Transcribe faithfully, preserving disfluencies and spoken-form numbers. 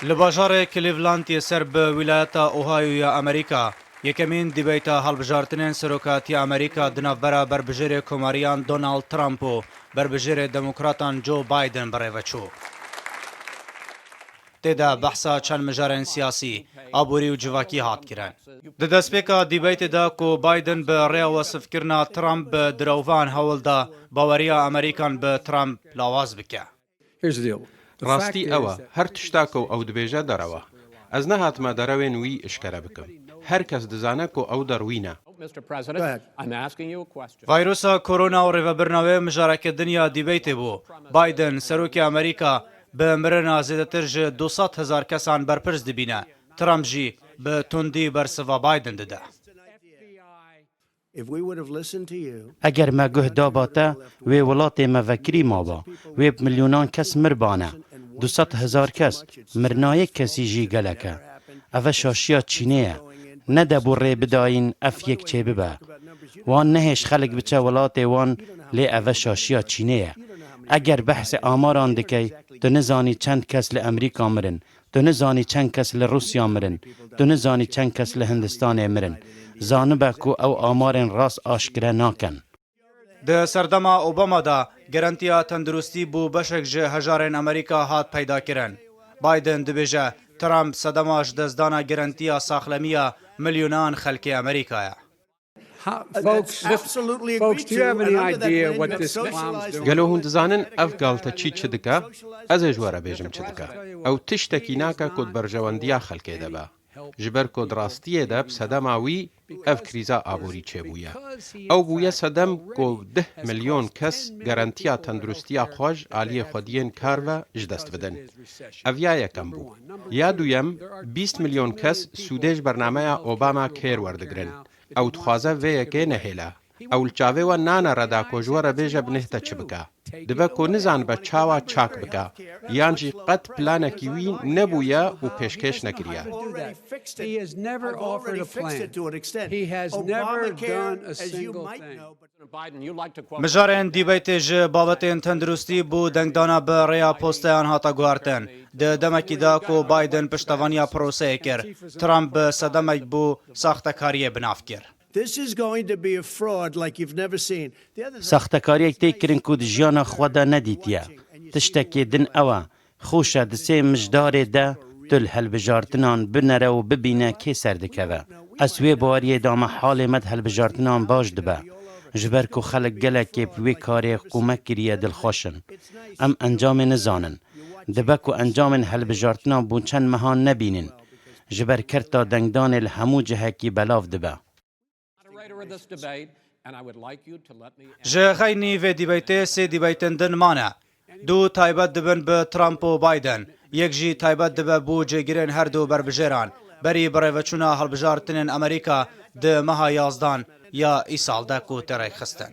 Li bajarê Cleveland yê ser bi wîlayeta Ohio ya Amerîka, yekemîn dîbeyta hilbijartinên serokatiya Amerîka di navbera berbijêrê komariyan Donald Trump û berbijêrê demokratan Joe Biden bi rê ve çû. Tê de behsa çend mijarên siyasî, aborî û civakî hat kirin. Di destpêka dîbeytê de ku Biden bi rêya wesifkirina Trump bi dirovan hewl da baweriya Amerîkan bi Trump lawaz bike. Here's the deal. The Rastî fact ew e, is that her tişta ku ew dibêje derew e. Ez nehatime derewên wî eşkere bikim. Her kes dizane ku ew derwîn e. Mister President, Go ahead. I'm asking you a question. Vayrusa korona û rêvebirina wê mijareke din ya dîbeytê bû. Biden, serokê Amerîka, bi mirina zêdetir ji du sed hezar kesan berpirs dibîne. Trump jî bi tundî bersiva Biden dide. If we would have listened to you, Eger me guh daba te, wê welatê me vekirî maba, wê bi milyonan kes mirbane. Du sed hezar kes, mirina yek kesî jî gelek e. Eve şaşiya Çînê ye. Nedebû rê bidayîn ev yek çêbibe. Wan nehêş xelk biçe welatê wan, lê eve şaşiya Çînê ye. Eger behsê amaran dikey, tu nizanî çend kes li Amerîka mirin, tu nizanî çend kes li Rûsya mirin, tu nizanî çend kes li Hindistanê mirin. Zanibe ku ew amarên rast aşkere nakin. Di serdema Obama de garantiya tenduristî bû beşek ji hejarên Amerîka hat peydakirin. Biden dibêje, Trump sedema ji destdana garantiya saxlemiya milyonan xelkê Amerîka ye. How, That's folks, absolutely folks, agreed do you to, have any and under that idea plan, what you have this clown's socialized doing? Gelo hûn dizanin ev galteçî çi dike? Ez ê ji we re bêjim çi dike. Ew tiştekî nake ku di berjewendiya xelkê de be. Ji ber ku di rastiyê de bi sedema wî ev krîza aborî çêbûye. Ew bûye sedem ku deh milyon kes garantiya tenduristiya xwe ji aliyê xwediyên kar ve ji dest bidin. Ev ya yekem bû. Ya duyem, bîst milyon kes sûdê ji bernameya Obama Care werdigirin. Ew dixwaze vê yekê nehêle. Ew li çavê we nane reda ku ji we re bêje bi neh te çi bike. Dibe ku nizanibe çawa çak bike. Yan jî qet planekî wî nebûye û pêşkêş nekiriye. He has never offered a plan. He has never done a single thing. Mijarên dîbeytê ji babetên tenduristî bû dengdana bi rêya posteyan hate guhertin. Di demekî de ku Biden piştevaniya proseyê kir, Trump bi sedemek bû saxtekariyê bi nav kir. This is going to be a fraud like you've never seen. The other thing Saxtekariyek tê kirin ku di jiyana xwe de nedîtiye. Tiştekê din ew e, xweş e di sê mijdarê de tu li hilbijartinan binere û bibîne kê serdikeve. Ez wê baweriyê dame halê me di hilbijartinan baş dibe. Ji ber ku xelk gelekê bi wê karê qûmek kiriye dilxweş in. Em encamê nizanin. Dibe ku encamên hilbijartinan bû çend mehan nebînin. Ji ber kerta dengdanê li hemû cihekî belav dibe. Ji xeynî vê dîbeytê sê dîbeytên din mane. Du taybet dibin bi Trump û Biden. Yek jî taybet dibe bo cêgirên her du berbijêran. Berî birêveçûna hilbijartinên Amerîka di meha yazdan ya îsal de ku tê rêkxistin.